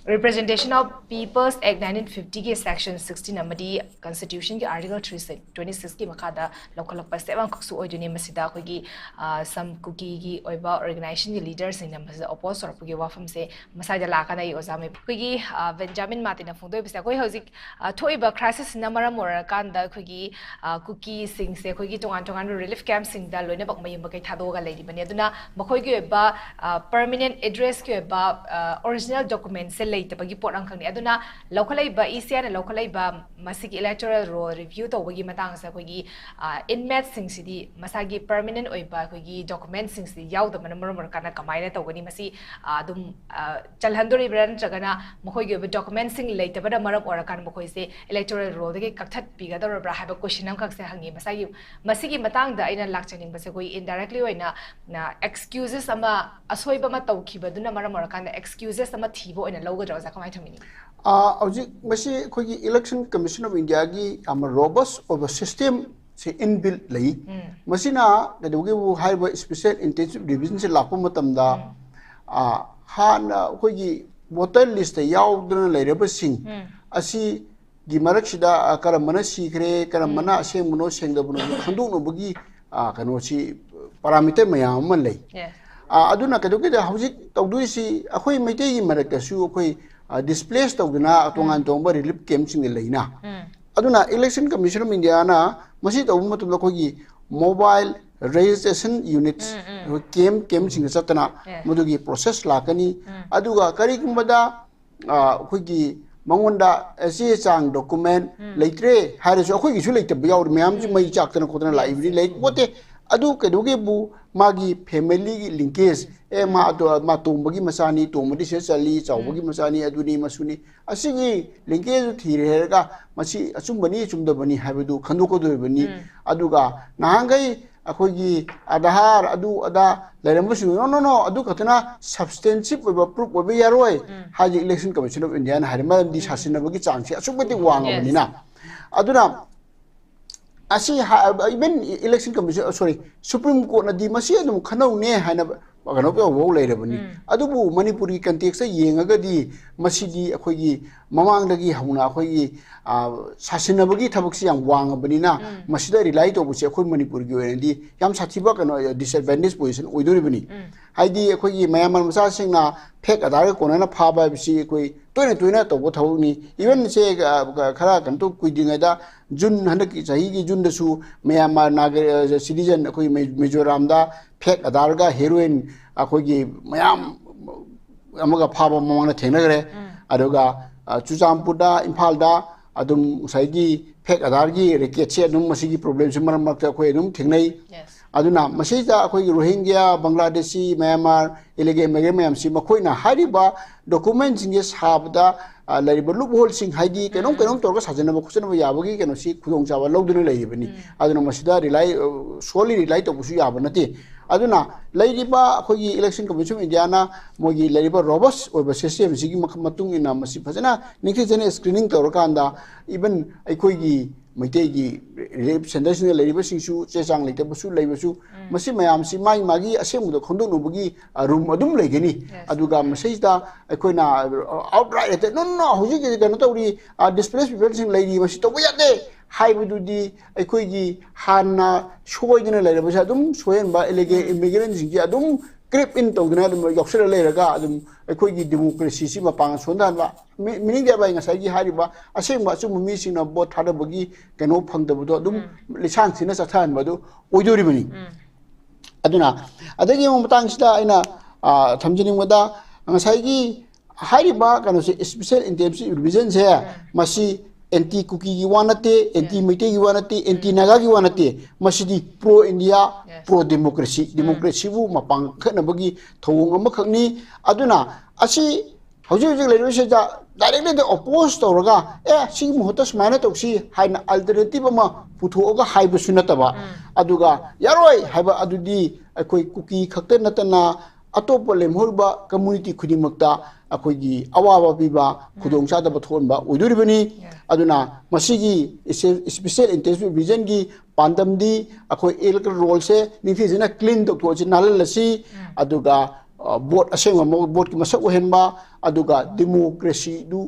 Representation of People's Act nineteen fifty ꯒꯤ Section sixteen ꯑꯃꯗꯤ Constitution ꯒꯤ Article three twenty six ꯀꯤ ꯃꯈꯥꯗ ꯂꯧꯈꯠꯂꯛꯄ step ꯑꯃꯈꯛꯁꯨ ꯑꯣꯏꯗꯣꯏꯅꯤ꯫ ꯃꯁꯤꯗ ꯑꯩꯈꯣꯏꯒꯤ, ꯑ, some ꯀꯨꯀꯤꯒꯤ ꯑꯣꯏꯕ organization ꯒꯤ leader ꯁꯤꯡꯅ ꯃꯁꯤꯗ oppose ꯇꯧꯔꯛꯄꯒꯤ ꯋꯥꯐꯝꯁꯦ ꯃꯁꯥꯏꯗ ꯂꯥꯛꯀꯅꯤ꯫ ꯑꯩ ꯑꯣꯖꯥ ꯃꯩ-, ꯑꯩꯈꯣꯏꯒꯤ, ꯑ, ꯕꯦꯟꯖꯥꯃꯤꯟ ꯃꯥꯔꯇꯤꯟꯅ ꯐꯣꯡꯗꯣꯛꯏꯕꯁꯦ, ꯑꯩꯈꯣꯏ ꯍꯧꯖꯤꯛ, ꯑ, ꯊꯣꯛꯏꯕ crisis ꯁꯤꯅ ꯃꯔꯝ ꯑꯣꯏꯔꯀꯥꯟꯗ ꯑꯩꯈꯣꯏꯒꯤ, ꯑ, ꯀꯨꯀꯤꯁꯤꯡꯁꯦ ꯑꯩꯈꯣꯏꯒꯤ ꯇꯣꯉꯥꯟ ꯇꯣꯉꯥꯟꯕ relief camp ꯁꯤꯡꯗ ꯂꯣꯏꯅꯃꯛ ꯃꯌꯨꯝ ꯃꯀꯩ ꯊꯥꯗꯣꯛꯑꯒ ꯂꯩꯔꯤꯕꯅꯤ꯫ ꯑꯗꯨꯅ ꯃꯈꯣꯏꯒꯤ ꯑꯣꯏꯕ, ꯑ, permanent address ꯀꯤ ꯑꯣꯏꯕ, ꯑ, original document ꯁꯦ ꯂꯩꯇꯕꯒꯤ ꯄꯣꯠ ꯑꯃꯈꯛꯅꯤ꯫ ꯑꯗꯨꯅ ꯂꯧꯈꯠꯂꯛꯏꯕ, E C I ꯅ ꯂꯧꯈꯠꯂꯛꯏꯕ ꯃꯁꯤꯒꯤ electoral roll review ꯇꯧꯕꯒꯤ ꯃꯇꯥꯡꯁꯦ ꯑꯩꯈꯣꯏꯒꯤ, ꯑ, inmate ꯁꯤꯡꯁꯤꯗꯤ ꯃꯁꯥꯒꯤ permanent ꯑꯣꯏꯕ ꯑꯩꯈꯣꯏꯒꯤ document ꯁꯤꯡꯁꯤꯗꯤ ꯌꯥꯎꯗꯕꯅ ꯃꯔꯝ ꯑꯣꯏꯔꯀꯥꯟꯗ ꯀꯃꯥꯏꯅ ꯇꯧꯒꯅꯤ? ꯃꯁꯤ, ꯑ, ꯑꯗꯨꯝ, ꯑ, ꯆꯜꯍꯟꯗꯣꯔꯤꯕ꯭ꯔꯥ, ꯅꯠꯇ꯭ꯔꯒꯅ ꯃꯈꯣꯏꯒꯤ ꯑꯣꯏꯕ document ꯁꯤꯡ ꯂꯩꯇꯕꯅ ꯃꯔꯝ ꯑꯣꯏꯔꯀꯥꯟꯗ ꯃꯈꯣꯏꯁꯦ electoral roll ꯗꯒꯤ ꯀꯛꯊꯠꯄꯤꯒꯗꯧꯔꯕ꯭ꯔꯥ ꯍꯥꯏꯕ question ꯑꯃꯈꯛꯁꯦ ꯍꯪꯉꯤ꯫ ꯃꯁꯥꯒꯤ, ꯃꯁꯤꯒꯤ ꯃꯇꯥꯡꯗ ꯑꯩꯅ ꯂꯥꯛꯆꯅꯤꯡꯕꯁꯦ, ꯑꯩꯈꯣꯏ indirectly ꯑꯣꯏꯅ, ꯅ, excuses ꯑꯃ, ꯑꯁꯣꯏꯕ ꯑꯃ ꯇꯧꯈꯤꯕꯗꯨꯅ ꯃꯔꯝ ꯑꯣꯏꯔꯀꯥꯟꯗ excuse ꯑꯃ ꯊꯤꯕ ꯑꯣꯏꯅ ꯂꯧꯒꯗ꯭ꯔꯥ, ꯑꯣꯖꯥ? ꯀꯃꯥꯏꯅ ꯊꯝꯕꯤꯅꯤ? ꯑꯥ, ꯍꯧꯖꯤꯛ ꯃꯁꯤ ꯑꯩꯈꯣꯏꯒꯤ Election Commission of India ꯒꯤ ꯌꯥꯝꯅ robust ꯑꯣꯏꯕ system ꯁꯦ inbuilt ꯂꯩ꯫ ꯎꯝ꯫ ꯃꯁꯤꯅ ꯀꯩꯗꯧꯒꯦꯕꯨ ꯍꯥꯏꯔꯤꯕ special intensive revision ꯁꯦ ꯂꯥꯛꯄ ꯃꯇꯝꯗ, ꯎꯝ꯫ ꯑꯥ, ꯍꯥꯟꯅ ꯑꯩꯈꯣꯏꯒꯤ voter list ꯇ ꯌꯥꯎꯗꯅ ꯂꯩꯔꯕꯁꯤꯡ ꯎꯝ꯫ ꯑꯁꯤꯒꯤ ꯃꯔꯛꯁꯤꯗ, ꯑꯥ, ꯀꯔꯝꯕꯅ ꯁꯤꯈ꯭ꯔꯦ, ꯀꯔꯝꯕꯅ ꯎꯝ꯫ ꯑꯁꯦꯡꯕꯅꯣ, ꯁꯦꯡꯗꯕꯅꯣ ꯈꯪꯗꯣꯛꯅꯕꯒꯤ, ꯑꯥ, ꯀꯩꯅꯣꯁꯤ, parameter ꯃꯌꯥꯝ ꯑꯃ ꯂꯩ꯫ Yes꯫ ꯑꯥ, ꯑꯗꯨꯅ ꯀꯩꯗꯧꯒꯦꯗ ꯍꯧꯖꯤꯛ ꯇꯧꯗꯣꯏꯁꯤ ꯑꯩꯈꯣꯏ ꯃꯩꯇꯩꯒꯤ ꯃꯔꯛꯇꯁꯨ ꯑꯩꯈꯣꯏ, ꯑꯥ, displace ꯇꯧꯗꯅ ꯇꯣꯉꯥꯟ ꯎꯝ꯫ ꯇꯣꯉꯥꯟꯕ relief camp ꯁꯤꯡꯗ ꯂꯩꯅ꯫ ꯎꯝ꯫ ꯑꯗꯨꯅ Election Commission of India ꯅ ꯃꯁꯤ ꯇꯧꯕ ꯃꯇꯝꯗ ꯑꯩꯈꯣꯏꯒꯤ mobile registration units, ꯎꯝ, ꯎꯝ꯫ ꯑꯩꯈꯣꯏ camp, camp ꯁꯤꯡꯗ ꯆꯠꯇꯅ Yes꯫ ꯃꯗꯨꯒꯤ process ꯂꯥꯛꯀꯅꯤ꯫ ꯎꯝ꯫ ꯑꯗꯨꯒ ꯀꯔꯤꯒꯨꯝꯕꯗ, ꯑ, ꯑꯩꯈꯣꯏꯒꯤ ꯃꯉꯣꯟꯗ ꯆꯦ ꯆꯥꯡ document ꯎꯝ꯫ ꯂꯩꯇ꯭ꯔꯦ ꯍꯥꯏꯔꯁꯨ, ꯑꯩꯈꯣꯏꯒꯤꯁꯨ ꯂꯩꯇꯕ ꯌꯥꯎꯔꯤ, ꯃꯌꯥꯝꯁꯨ ꯎꯝ꯫ ꯃꯩ ꯆꯥꯛꯇꯅ ꯈꯣꯠꯇꯅ Yes꯫ ꯂꯥꯛꯏꯕꯗꯤ ꯂꯩ ꯄꯣꯠꯇꯦ꯫ ꯑꯗꯨ ꯀꯩꯗꯧꯒꯦꯕꯨ ꯃꯥꯒꯤ family ꯒꯤ linkage, ꯑꯦ, ꯃꯥ ꯎꯝ꯫ ꯑꯗꯣ, ꯃꯥ ꯇꯣꯝꯕꯒꯤ ꯃꯆꯥꯅꯤ, ꯇꯣꯝꯕꯗꯤ ꯁꯤꯗ ꯆꯠꯂꯤ, ꯆꯥꯎꯕꯒꯤ ꯎꯝ꯫ ꯃꯆꯥꯅꯤ, ꯑꯗꯨꯅꯤ, ꯃꯁꯨꯅꯤ, ꯑꯁꯤꯒꯤ linkage ꯇꯨ ꯊꯤꯔꯦ ꯍꯥꯏꯔꯒ ꯃꯁꯤ ꯑꯆꯨꯝꯕꯅꯤ, ꯆꯨꯝꯗꯕꯅꯤ ꯍꯥꯏꯕꯗꯨ ꯈꯪꯗꯣꯛꯀꯗꯣꯔꯤꯕꯅꯤ꯫ ꯎꯝ꯫ ꯑꯗꯨꯒ ꯅꯍꯥꯟꯈꯩ ꯑꯩꯈꯣꯏꯒꯤ Aadhaar ꯑꯗꯨ ꯑꯗꯥ ꯂꯩꯔꯝꯕꯁꯤꯡꯗꯨ, "No, no, no, ꯑꯗꯨ ꯈꯛꯇꯅ substantive ꯑꯣꯏꯕ proof ꯑꯣꯏꯕ ꯌꯥꯔꯣꯏ" ꯎꯝ꯫ ꯍꯥꯏꯗꯤ Election Commission of India ꯅ ꯍꯥꯏꯔꯦ꯫ ꯃꯔꯝꯗꯤ ꯎꯝ꯫ ꯁꯥꯁꯤꯟꯅꯕꯒꯤ ꯆꯥꯡꯁꯦ ꯑꯁꯨꯛꯀꯤ ꯃꯇꯤꯛ ꯋꯥꯡꯉꯕꯅꯤꯅ꯫ Yes꯫ ꯑꯗꯨꯅ ꯑꯁꯤ ꯍꯥ-, even Election Commission, sorry, Supreme Court ꯅꯗꯤ ꯃꯁꯤ ꯑꯗꯨꯝ ꯈꯟꯅꯧꯅꯦ ꯍꯥꯏꯅ ꯀꯩꯅꯣ ꯇꯧꯕꯐꯥꯎ ꯂꯩꯔꯕꯅꯤ꯫ ꯑꯗꯨꯕꯨ ꯃꯅꯤꯄꯨꯔꯒꯤ context ꯇ ꯌꯦꯡꯉꯒꯗꯤ ꯃꯁꯤꯗꯤ ꯑꯩꯈꯣꯏꯒꯤ ꯃꯃꯥꯡꯗꯒꯤ ꯍꯧꯅ ꯑꯩꯈꯣꯏꯒꯤ, ꯑ, ꯁꯥꯁꯤꯟꯅꯕꯒꯤ ꯊꯕꯛꯁꯤ ꯌꯥꯝ ꯋꯥꯡꯉꯕꯅꯤꯅ ꯃꯁꯤꯗ rely ꯇꯧꯕꯁꯦ ꯑꯩꯈꯣꯏ ꯃꯅꯤꯄꯨꯔꯒꯤ ꯑꯣꯏꯅꯗꯤ ꯌꯥꯝ ꯁꯥꯊꯤꯕ ꯀꯩꯅꯣ, disadvantage position ꯑꯣꯏꯗꯣꯔꯤꯕꯅꯤ꯫ ꯍꯥꯏꯗꯤ ꯑꯩꯈꯣꯏꯒꯤ ꯃꯌꯥꯟꯃꯥꯔ ꯃꯆꯥꯁꯤꯡꯅ fake Aadhaar ꯒ ꯀꯣꯟꯅꯅ ꯐꯥꯕ ꯍꯥꯏꯕꯁꯤ ꯑꯩꯈꯣꯏ ꯇꯣꯏꯅ ꯇꯣꯏꯅ ꯇꯧꯕ ꯊꯕꯛꯅꯤ꯫ Even ꯁꯦ, ꯑ, ꯈꯔ ꯀꯩꯅꯣ ꯇꯧ ꯀꯨꯏꯗ꯭ꯔꯤꯉꯩꯗ June, ꯍꯟꯗꯛꯀꯤ ꯆꯍꯤꯒꯤ June ꯗꯁꯨ ꯃꯌꯥꯟꯃꯥꯔ ꯅꯥꯒ-, ꯑ, citizen ꯑꯩꯈꯣꯏ ꯃꯤ-, ꯃꯤꯖꯣꯔꯥꯝꯗ fake Aadhaar ꯒ heroin ꯑꯩꯈꯣꯏꯒꯤ ꯃꯌꯥꯝ ꯑꯃꯒ ꯐꯥꯕ ꯃꯃꯥꯡꯗ ꯊꯦꯡꯅꯈ꯭ꯔꯦ꯫ ꯑꯗꯨꯒ, ꯑ, ꯆꯨꯔꯆꯥꯟꯄꯨꯔꯗ, ꯏꯝꯐꯥꯜꯗ ꯑꯗꯨꯝ ꯉꯁꯥꯏꯒꯤ fake Aadhaar ꯒꯤ racket ꯁꯦ ꯑꯗꯨꯝ ꯃꯁꯤꯒꯤ problem ꯁꯦ ꯃꯔꯛ ꯃꯔꯛꯇ ꯑꯩꯈꯣꯏ ꯑꯗꯨꯝ ꯊꯦꯡꯅꯩ꯫ ꯑꯗꯨꯅ ꯃꯁꯤꯗ ꯑꯩꯈꯣꯏꯒꯤ ꯔꯣꯍꯤꯡꯒ꯭ꯌꯥ, ꯕꯪꯒ꯭ꯂꯥꯗꯦꯁꯤ, ꯃꯌꯥꯟꯃꯥꯔ, illegal immigrant ꯃꯌꯥꯝꯁꯤ ꯃꯈꯣꯏꯅ ꯍꯥꯏꯔꯤꯕ document ꯁꯤꯡꯁꯦ ꯁꯥꯕꯗ, ꯑ, ꯂꯩꯔꯤꯕ loophole ꯁꯤꯡ, ꯍꯥꯏꯗꯤ ꯀꯩꯅꯣꯝ ꯀꯩꯅꯣꯝ ꯇꯧꯔꯒ ꯁꯥꯖꯟꯅꯕ ꯈꯣꯠꯆꯟꯅꯕ ꯌꯥꯕꯒꯤ ꯀꯩꯅꯣꯁꯤ ꯈꯨꯗꯣꯡꯆꯥꯕ ꯂꯧꯗꯨꯅ ꯂꯩꯔꯤꯕꯅꯤ꯫ ꯑꯗꯨꯅ ꯃꯁꯤꯗ rely, ꯑ, solely rely ꯇꯧꯕꯁꯨ ꯌꯥꯕ ꯅꯠꯇꯦ꯫ ꯑꯗꯨꯅ ꯂꯩꯔꯤꯕ ꯑꯩꯈꯣꯏꯒꯤ Election Commission of India ꯅ ꯃꯣꯏꯒꯤ ꯂꯩꯔꯤꯕ robust ꯑꯣꯏꯕ system ꯁꯤꯒꯤ ꯃꯈ-, ꯃꯇꯨꯡ ꯏꯟꯅ ꯃꯁꯤ ꯐꯖꯅ ꯅꯤꯡꯊꯤꯖꯅ screening ꯇꯧꯔꯀꯥꯟꯗ, even ꯑꯩꯈꯣꯏꯒꯤ ꯃꯩꯇꯩꯒꯤ relief centre ꯁꯤꯡꯗ ꯂꯩꯔꯤꯕꯁꯤꯡꯁꯨ ꯆꯦ ꯆꯥꯡ ꯂꯩꯇꯕꯁꯨ ꯂꯩꯕꯁꯨ, ꯃꯁꯤ ꯃꯌꯥꯝꯁꯤ ꯃꯥꯒꯤ ꯃꯥꯒꯤ ꯑꯁꯦꯡꯕꯗ ꯈꯪꯗꯣꯛꯅꯕꯒꯤ, ꯑ, room ꯑꯗꯨꯝ ꯂꯩꯒꯅꯤ꯫ ꯑꯗꯨꯒ ꯃꯁꯤꯗ ꯑꯩꯈꯣꯏꯅ outright ꯍꯦꯛꯇ, "No, no, ꯍꯧꯖꯤꯛ ꯀꯩꯅꯣ ꯇꯧꯔꯤ, ꯑ, displaced people ꯁꯤꯡ ꯂꯩꯔꯤ, ꯃꯁꯤ ꯇꯧꯕ ꯌꯥꯗꯦ" ꯍꯥꯏꯕꯗꯨꯗꯤ ꯑꯩꯈꯣꯏꯒꯤ ꯍꯥꯟꯅ ꯁꯣꯏꯗꯅ ꯂꯩꯔꯕꯁꯦ ꯑꯗꯨꯝ ꯁꯣꯏꯍꯟꯕ, illegal immigrant ꯁꯤꯡꯁꯦ ꯑꯗꯨꯝ creep in ꯇꯧꯗꯅ ꯑꯗꯨꯝ ꯌꯥꯎꯁꯜꯂ ꯂꯩꯔꯒ ꯑꯗꯨꯝ ꯑꯩꯈꯣꯏꯒꯤ democracy ꯁꯤ ꯃꯄꯥꯡꯒꯜ ꯁꯣꯟꯊꯍꯟꯕ, ꯃꯤ-, meaning thereby ꯉꯁꯥꯏꯒꯤ ꯍꯥꯏꯔꯤꯕ ꯑꯁꯦꯡꯕ ꯑꯆꯨꯝꯕ ꯃꯤꯁꯤꯡꯅ vote ꯊꯥꯗꯕꯒꯤ ꯀꯩꯅꯣ ꯐꯪꯗꯕꯗꯣ ꯑꯗꯨꯝ ꯂꯤꯁꯥꯡ ꯁꯤꯠꯅ ꯆꯠꯊꯍꯟꯕ ꯑꯗꯨ ꯑꯣꯏꯗꯣꯔꯤꯕꯅꯤ꯫ ꯑꯗꯨꯅ ꯑꯗꯒꯤ ꯑꯃꯨꯛ ꯃꯇꯥꯡꯁꯤꯗ ꯑꯩꯅ, ꯑ, ꯊꯝꯖꯅꯤꯡꯕꯗ ꯉꯁꯥꯏꯒꯤ ꯍꯥꯏꯔꯤꯕ ꯀꯩꯅꯣꯁꯦ, Special Intensive Revision ꯁꯦ, ꯃꯁꯤ anti ꯀꯨꯀꯤꯒꯤ ꯋꯥ ꯅꯠꯇꯦ, anti ꯃꯩꯇꯩꯒꯤ ꯋꯥ ꯅꯠꯇꯦ, anti ꯅꯥꯒꯥꯒꯤ ꯋꯥ ꯅꯠꯇꯦ, ꯃꯁꯤꯗꯤ pro India, pro democracy, democracy ꯕꯨ ꯃꯄꯥꯡ ꯀꯟꯈꯠꯅꯕꯒꯤ ꯊꯧꯑꯣꯡ ꯑꯃꯈꯛꯅꯤ꯫ ꯑꯗꯨꯅ ꯑꯁꯤ ꯍꯧꯖꯤꯛ ꯍꯧꯖꯤꯛ ꯂꯩꯔꯤꯕꯁꯤꯗ directly ꯗ oppose ꯇꯧꯔꯒ, "ꯑꯦ, ꯁꯤꯒꯤ ꯃꯍꯨꯠꯇ ꯁꯨꯃꯥꯏꯅ ꯇꯧꯁꯤ" ꯍꯥꯏꯅ alternative ꯑꯃ ꯄꯨꯊꯣꯛꯑꯒ ꯍꯥꯏꯕꯁꯨ ꯅꯠꯇꯕ, ꯑꯗꯨꯒ ꯌꯥꯔꯣꯏ ꯍꯥꯏꯕ ꯑꯗꯨꯗꯤ ꯑꯩꯈꯣꯏ ꯀꯨꯀꯤ ꯈꯛꯇ ꯅꯠꯇꯅ ꯑꯇꯣꯞꯄ ꯂꯦꯝꯍꯧꯔꯤꯕ community ꯈꯨꯗꯤꯡꯃꯛꯇ ꯑꯩꯈꯣꯏꯒꯤ ꯑꯋꯥꯕ ꯄꯤꯕ, ꯈꯨꯗꯣꯡꯆꯥꯗꯕ ꯊꯣꯛꯍꯟꯕ ꯑꯣꯏꯗꯣꯔꯤꯕꯅꯤ꯫ ꯑꯗꯨꯅ ꯃꯁꯤꯒꯤ Special Intensive Revision ꯒꯤ ꯄꯥꯟꯗꯝꯗꯤ ꯑꯩꯈꯣꯏ ꯏꯂꯦꯛꯇꯣꯔꯦꯜ ꯔꯣꯜꯁꯦ ꯅꯤꯡꯊꯤꯖꯅ ꯀ꯭ꯂꯤꯟ ꯇꯧꯊꯣꯛꯑꯁꯤ, ꯅꯥꯜꯍꯜꯂꯁꯤ꯫ ꯑꯗꯨꯒ ꯚꯣꯠ ꯑꯁꯦꯡꯕ ꯚꯣꯠꯀꯤ ꯃꯁꯛ ꯑꯣꯏꯍꯟꯕ, ꯑꯗꯨꯒ ꯗꯦꯃꯣꯀ꯭ꯔꯦꯁꯤꯗꯨ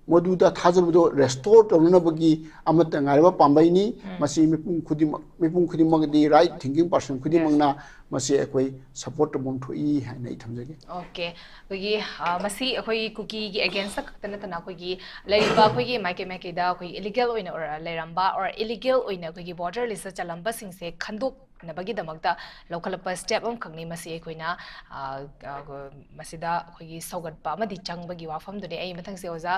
ꯃꯗꯨꯗ ꯊꯥꯖꯕꯗꯣ ꯔꯦꯁꯇꯣꯔ ꯇꯧꯅꯅꯕꯒꯤ ꯑꯃꯠꯇ ꯉꯥꯏꯔꯕ ꯄꯥꯝꯕꯩꯅꯤ꯫ ꯃꯁꯤ ꯃꯤꯄꯨꯝ ꯈꯨꯗꯤꯡꯃꯛ, ꯃꯤꯄꯨꯝ ꯈꯨꯗꯤꯡꯃꯛꯇꯤ, ꯔꯥꯏꯠ ꯊꯤꯡꯀꯤꯡ ꯄꯥꯔꯁꯟ ꯈꯨꯗꯤꯡꯃꯛꯅ ꯃꯁꯤ ꯑꯩꯈꯣꯏ ꯁꯄꯣꯔꯠ ꯇꯧꯐꯝ ꯊꯣꯛꯏ ꯍꯥꯏꯅ ꯑꯩ ꯊꯝꯖꯒꯦ꯫ ꯑꯣꯀꯦ, ꯑꯩꯈꯣꯏꯒꯤ ꯑ, ꯃꯁꯤ ꯑꯩꯈꯣꯏ ꯀꯨꯀꯤꯒꯤ ꯑꯦꯒꯦꯟꯁꯇ ꯈꯛꯇ ꯅꯠꯇꯅ ꯑꯩꯈꯣꯏꯒꯤ ꯂꯩꯔꯤꯕ ꯑꯩꯈꯣꯏꯒꯤ ꯃꯥꯏꯀꯩ ꯃꯥꯏꯀꯩꯗ ꯑꯩꯈꯣꯏ ꯏꯂꯤꯒꯦꯜ ꯑꯣꯏꯅ ꯑꯣꯏꯔ- ꯂꯩꯔꯝꯕ ꯑꯣꯔ ꯏꯂꯤꯒꯦꯜ ꯑꯣꯏꯅ ꯑꯩꯈꯣꯏꯒꯤ ꯚꯣꯇꯔ ꯂꯤꯁꯇ ꯆꯜꯂꯝꯕꯁꯤꯡꯁꯦ ꯈꯟꯗꯣꯛꯅꯕꯒꯤꯗꯃꯛꯇ ꯂꯧꯈꯠꯂꯛꯄ ꯁ꯭ꯇꯦꯞ ꯑꯃꯈꯛꯅꯤ꯫ ꯃꯁꯤ ꯑꯩꯈꯣꯏꯅ ꯑ, ꯑ, ꯃꯁꯤꯗ ꯑꯩꯈꯣꯏꯒꯤ ꯁꯧꯒꯠꯄ ꯑꯃꯗꯤ ꯆꯪꯕꯒꯤ ꯋꯥꯐꯝꯗꯨꯅꯤ꯫ ꯑꯩ ꯃꯊꯪꯁꯦ ꯑꯣꯖꯥ